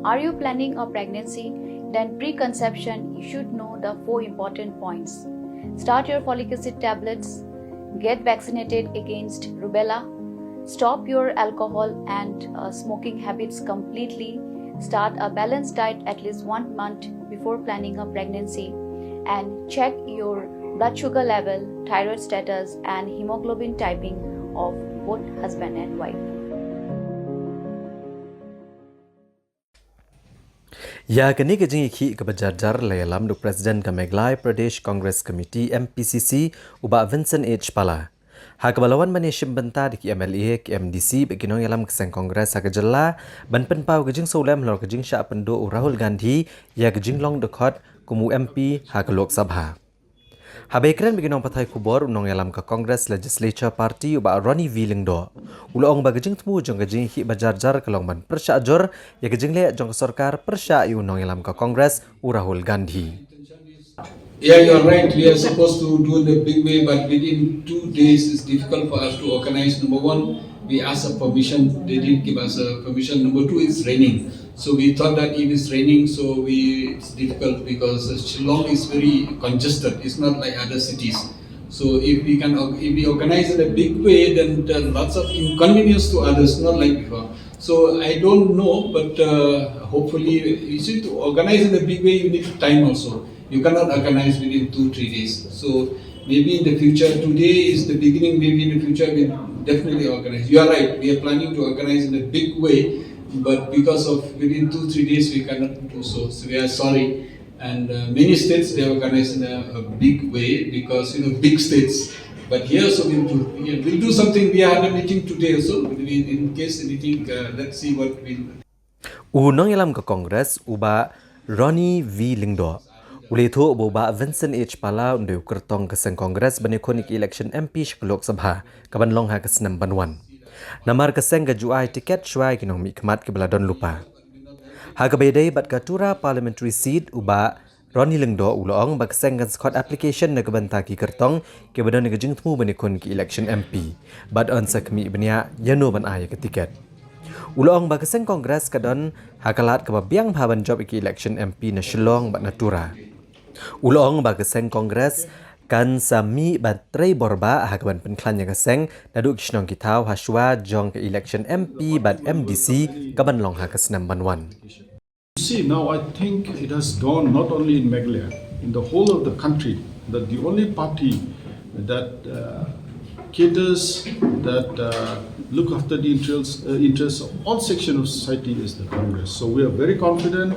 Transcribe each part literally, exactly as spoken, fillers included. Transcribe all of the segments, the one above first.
Are you planning a pregnancy? Then preconception, you should know the four important points. Start your folic acid tablets, get vaccinated against rubella, stop your alcohol and uh, smoking habits completely, start a balanced diet at least one month before planning a pregnancy, and check your blood sugar level, thyroid status, and hemoglobin typing of both husband and wife. Ïa kane ka jingïakhih kaba jar jar la ïalam da u President ka Meghalaya Pradesh Congress Committee, M P C C, u Bah Vincent H Pala. Ha kaba la wan ban ïashim bynta da ki M L A, ki M D C bad ki nongïalam ka seng Congress ha ka jylla ban pynpaw ka jingsngewlem halor ka jingshah pynduh u Rahul Gandhi ïa ka jinglong dkhot kum u M P ha ka Lok Sabha. Haba ïakren bad ki nongpathai khubor, u nongïalam ka Congress Legislature Party u Bah Ronnie V Lyngdoh u la ong ba ka jingthmu jong ka jingïakhih ba jar jar ka long ban pyrshah jur ïa ka jingleh jong ka sorkar pyrshah ïa u nongïalam ka Congress u Rahul Gandhi. Yeah, you're right. We are supposed to do in a big way, but within two days, it's difficult for us to organize. Number one, we asked a permission. They didn't give us a permission. Number two, it's raining. So we thought that if it's raining, so we it's difficult because Shillong is very congested. It's not like other cities. So if we can, if we organize in a big way, then there are lots of inconvenience to others, not like before. So I don't know, but uh, hopefully, you see, to organize in a big way, you need time also. You cannot organize within two, three days. So maybe in the future, today is the beginning, maybe in the future, we'll definitely organize. You are right, we are planning to organize in a big way, but because of within two, three days, we cannot do so. So we are sorry. And uh, many states, they have organized in a, a big way because, you know, big states. But here also, we'll do, yeah, we'll do something. We had a meeting today also. We, in case anything, uh, let's see what we'll U nongïalam ka Congress u Bah Ronnie V Lyngdoh u la ïathuh ba u Bah Vincent H Pala un dei u kyrtong ka seng Congress ban ïakhun ïa ka election M P sha ka Lok Sabha kaban long ha ka snem ban wan. Namar ka seng ka ju ai tiket shuwa ïa ki nongmihkhmat kiba la don lypa. Ha kaba ïadei bad ka Tura Parliamentary Seat, u Bah Ronnie Lyngdoh u la ong ba ka seng kan sa khot application na ka bynta ki kyrtong kiba don ïa ka jingthmu ban ïakhun ïa ka election M P bad yn sa khmih bniah ïano ban ai ïa ka tiket. U la ong ba ka seng Congress ka don ha ka lad kaba biang bha ban jop ïa ka election M P na Shillong bad na Tura. U la ong ba ka seng Congress kan sa mih ban trei bor bha ha kaban pynkhlaiñ ïa ka seng naduh ki shnong ki thaw ha shuwa jong ka election M P bad M D C kaban long ha ka snem ban wan. You see, now I think it has gone not only in Meghalaya, in the whole of the country, that the only party that uh, caters, that uh, look after the interests, uh, interests of all sections of society is the Congress. So we are very confident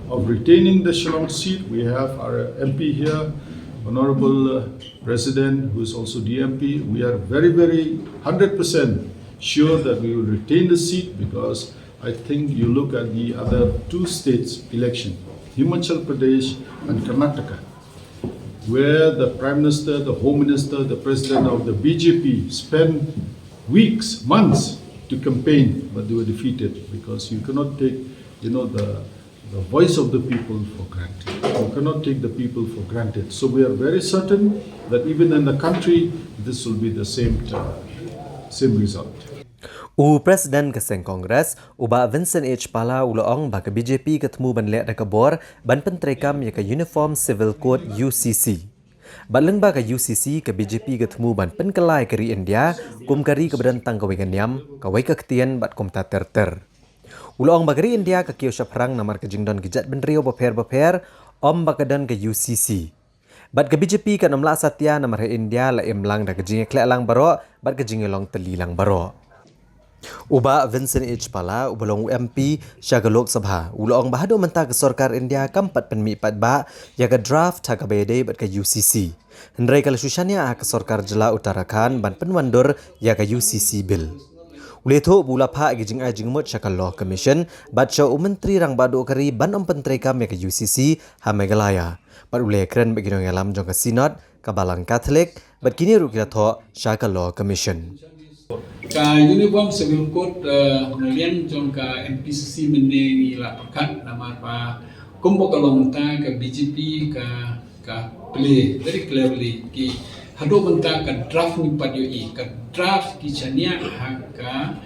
of retaining the Shillong seat. We have our M P here, Honorable uh, President, who is also the M P. We are very, very hundred percent sure that we will retain the seat because I think you look at the other two states election, Himachal Pradesh and Karnataka, where the Prime Minister, the Home Minister, the President of the B J P spent weeks, months to campaign, but they were defeated because you cannot take, you know, the, the voice of the people for granted. You cannot take the people for granted. So we are very certain that even in the country, this will be the same, uh, same result. U President ka seng Congress, u Bah Vincent H Pala u la ong ba ka B J P ka thmu ban leh da ka bor ban pyntreikam ïa ka Uniform Civil Code U C C. Bad lyngba ka U C C ka B J P ka thmu ban pynkylla ïa ka ri India kum ka ri kaba don tang kawei ka niam, kawei ka ktien bad kumta ter ter. U la ong ba ka ri India ka kiew shaphrang namar ka jingdon ki jaitbynriew bapher bapher, ym ba ka don ka U C C. Bad ka B J P kan ym lah satia namar ha India la im lang da ka jingïakhleh lang baroh bad ka jingïalong tylli lang baroh. U Bah Vincent H Pala uba long u M P sha ka Lok Sabha u la ong ba haduh mynta ka sorkar India kam pat pynmih paidbah ïa ka draft ha kaba ïadei bad ka U C C. Hynrei ka la shu shaniah ha ka sorkar jylla Uttarakhand ban pynwandur ïa ka U C C bill. U la ïathuh ba u la phah ïa ka jingai jingmut sha ka Law Commission bad sha u Myntri Rangbah Duh ka ri ban ym pyntreikam ïa ka U C C ha Meghalaya. Bad u la ïakren bad ki nongïalam jong ka Synod, ka Balang Katholik bad kine ruh ki la thoh sha ka Law Commission. Ka Uniform Civil Code, uh, na liang jong ka M P C C mynne ngi la pyrkhat namar ba kumba ka long mynta ka B J P ka ka play very cleverly ki haduh mynta ka draft ngi pat ïohi, ka draft ki shaniah ha ka,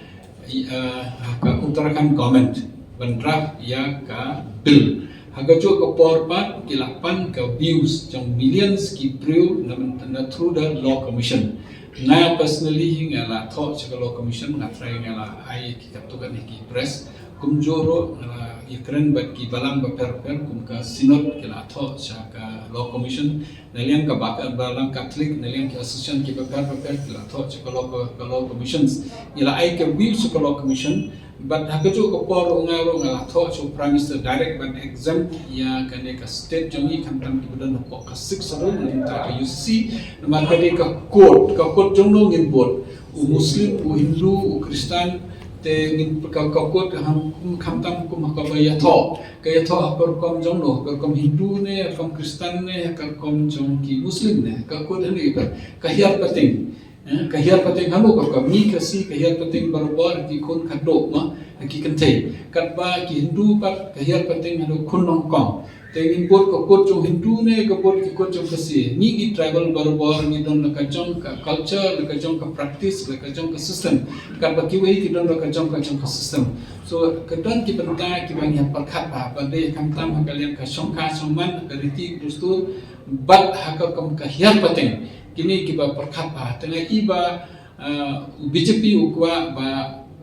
uh, ha ka Uttarakhand government. ban draft ïa ka bill. Ha kajuh ka por pat ki la pan ka views jong millions ki briew na, na through the Law Commission. Nga personally nga la thoh sha ka Law Commission, nga try, nga la ai ki katto katne ki press. Kumjuh ruh nga la ïakren bad ki balang bapher bapher kum ka Synod, ki la thoh sha ka Law Commission. Na liang ka ba-, balang Catholic, na liang ki association ki bapher bapher ki la thoh sha ka Law, ka Law Commissions. Ngi la ai ka view sha ka Law Commission. Bad ha kajuh ka por ruh nga ruh nga la thoh sha u Prime Minister direct ban exempt ïa kane ka state jong ngi, khamtam kiba don hapoh ka Sixth Schedule, na ka U C C. Namar ka dei ka code, ka code jong no ngin bud. U Muslim, u Hindu, u Khristan, te ngin ka, ka code ham, khamtam kum ha kaba ïathoh. Ka ïathoh ha ka rukom jong no, ha ka rukom Hindu ne, ha ka rukom Khristan ne, ha ka rukom jong ki Muslim ne, ka code hangne ka, ka hiar pateng. Eh, ka hiar pateng hano ka, ka mi ka si, ka hiar pateng barabor, ki khun khadduh ma, ki kynthei. Katba ki Hindu pat, ka hiar pateng hano khun nyngkong. Te ngin bud ka code jong Hindu ne, ka bud ki code jong Khasi. Ngi, ngi tribal barabor, ngi don la ka jong ka culture, la ka jong ka practice, la ka jong ka system. Katba kiwei ki don la ka jong ka jong ka system. So, ka don ki bynta kiba ngi hap pyrkhat bha, ba dei khamtam ha ka liang ka shongkha shongman, ka riti dustur, bad ha ka kam ka hiar pateng. Kine kiba pyrkhat bha. Te nga i ba, uh, B J P u kwah ba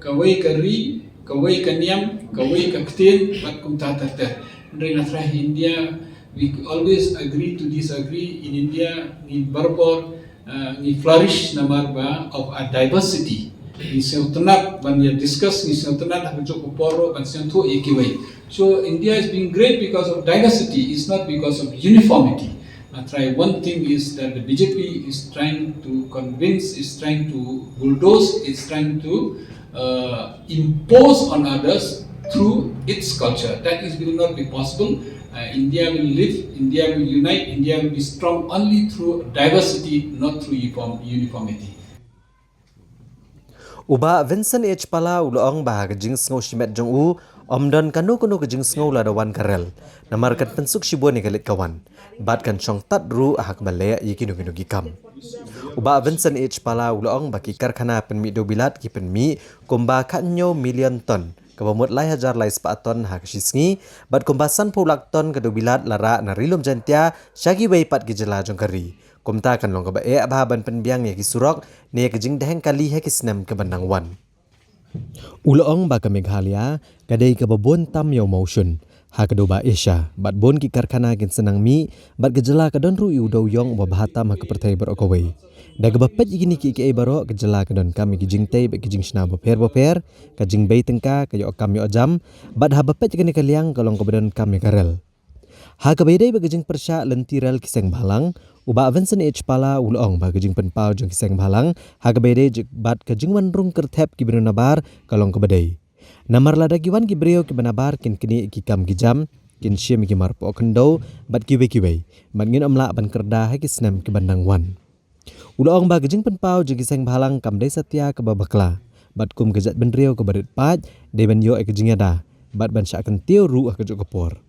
kawei ka ri, kawei ka niam, kawei ka ktien, bad kumta ter ter. Hynrei nga tharai India, we always agree to disagree. In India, ngi barabor, uh, ngi flourish namar ba of our diversity. Ngi sngewtynnat ban ïa discuss, ngi sngewtynnat ha kajuh ka por ruh ban sngewthuh ïa kiwei. So India is being great because of diversity, it's not because of uniformity. Nga tharai one thing is that the B J P is trying to convince, is trying to bulldoze, is trying to, uh, impose on others through its culture. That is, will not be possible. Uh, India will live, India will unite, India will be strong only through diversity, not through uniform, uniformity. U Bah Vincent H Pala u la ong ba ha ka jingsngew shimet jong u, ym don kano kano ka jingsngew lada wan ka rel. Namar kan pynsuk shibun ïa ka leit ka wan. Bad kan shong tad ruh ha kaba leh ïa kino kino ki kam. U Bah Vincent H Pala u la ong ba ki karkhana pynmih dewbilat ki pynmih kumba khathynñiew million ton, kaba mut lai hajar lai spah ton ha ka shi sngi, bad kumba sanphew lak ton ka dewbilat la rah na Ri Lum Jaiñtia sha kiwei pat ki jylla jong ka ri. Kumta kan long kaba eh bha ban pynbiang ïa ki surok, ne ïa ka jingdheng kali ha ki snem kaban nang wan. U la ong ba ka Meghalaya ka dei kaba bun tam ïa u mawshun ha ka dewbah Asia, bad bun ki karkhana kin sa nang mih, bad ka jylla ka don ruh ïa u dewïong uba bha tam ha ka pyrthei baroh kawei. Da kaba peit ïa kine kiei kiei baroh, ka jylla ka donkam ïa ki jingtei bad ki jingshna bapher bapher, ka jingbei tyngka, ka ïoh kam ïoh jam, bad haba peit ïa kane ka liang ka long kaba donkam ïa ka rel. Ha kaba ïadei bad ka jingpyrshah lynti rel ki seng bhalang, u Bah Vincent H Pala u la ong ba ka jingpynpaw jong ki seng bhalang ha kaba ïadei bad ka jingwan rung kyrthep ki briew nabar ka long kaba dei. Namar lada ki wan ki briew kiba nabar kin knieh ki kam ki jam, kin shim ki marpoh khyndew bad kiwei kiwei, bad ngin ym lah ban kyrda ha ki snem kiban nang wan. U la ong ba ka jingpynpaw jong ki seng bhalang kam dei satia kaba bakla, bad kum ka jaitbynriew kaba rit paid, dei ban ïoh ïa ka jingïada bad ban shah kyntiew ruh ha kajuh ka por.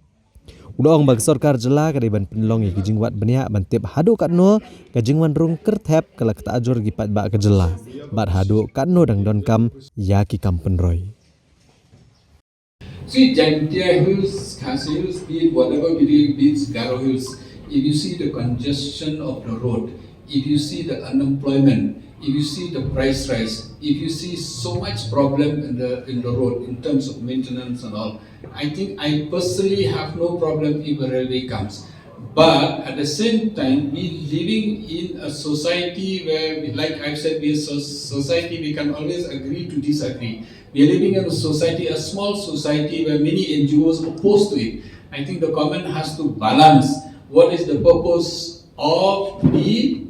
U la ong ba ka sorkar jylla ka dei ban pynlong ïa ki jingwad bniah ban tip haduh katno ka jingwan rung kyrthep ka la ktah jur ïa ki paidbah ka jylla, bad haduh katno dang donkam ïa ki kam pynroi. See, Jaintia Hills, Khasi Hills, be it whatever, be it, be it Garo Hills, if you see the congestion of the road, if you see the unemployment, if you see the price rise, if you see so much problem in the, in the road in terms of maintenance and all, I think I personally have no problem if a railway comes. But at the same time, we living in a society where, we, like I've said, we are so-, society, we can always agree to disagree. We are living in a society, a small society, where many N G Os opposed to it. I think the government has to balance what is the purpose of the,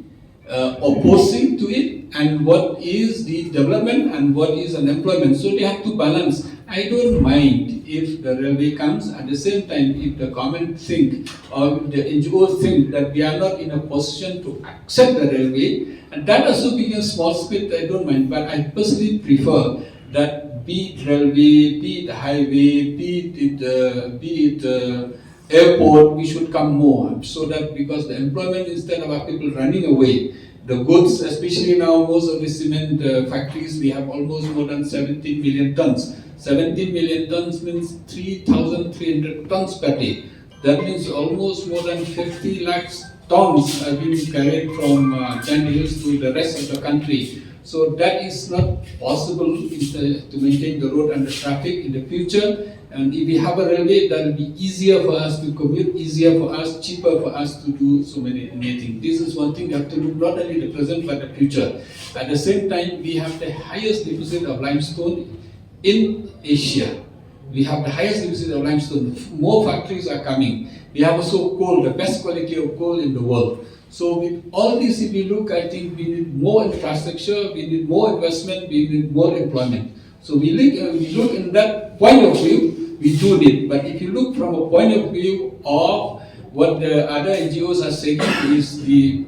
uh, opposing to it and what is the development and what is an employment. So they have to balance. I don't mind if the railway comes. At the same time, if the government think or if the N G Os think that we are not in a position to accept the railway, and that also being a small script, I don't mind. But I personally prefer that be it railway, be it highway, be it, uh, be it, uh, airport, we should come more, so that, because the employment, instead of our people running away, The goods, especially now, most of the cement uh, factories, we have almost more than seventeen million tons. seventeen million tons means three thousand three hundred tons per day. That means almost more than fifty lakhs tons are being carried from uh, Jaintia Hills to the rest of the country. So that is not possible in the, to maintain the road and the traffic in the future. And if we have a railway, that will be easier for us to commute, easier for us, cheaper for us to do so many, many things. This is one thing we have to look not only the present but the future. At the same time, we have the highest deposit of limestone in Asia. We have the highest deposit of limestone. More factories are coming. We have also coal, the best quality of coal in the world. So with all this, if we look, I think we need more infrastructure, we need more investment, we need more employment. So we look, uh, we look in that point of view, we do need. But if you look from a point of view of what the other N G Os are saying is the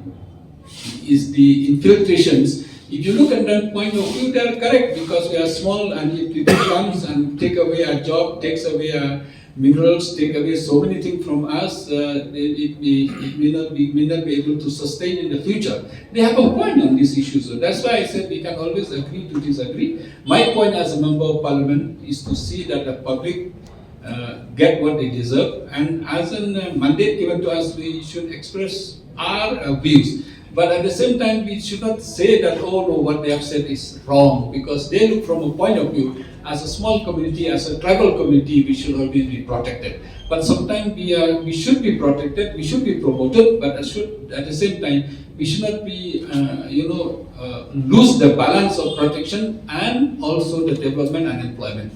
is the infiltrations. If you look at that point of view, they are correct because we are small, and if people comes and take away our job, takes away our minerals, take away so many things from us, uh, it, it, it may not be, may not be able to sustain in the future. They have a point on this issue, so that's why I said we can always agree to disagree. My point as a member of parliament is to see that the public uh, get what they deserve, and as a uh, mandate given to us, we should express our uh, views. But at the same time, we should not say that, oh no, what they have said is wrong, because they look from a point of view as a small community, as a tribal community, we should always be protected. But sometimes we are, we should be protected, we should be promoted, but at, should, at the same time, we should not be, uh, you know, uh, lose the balance of protection and also the development and employment.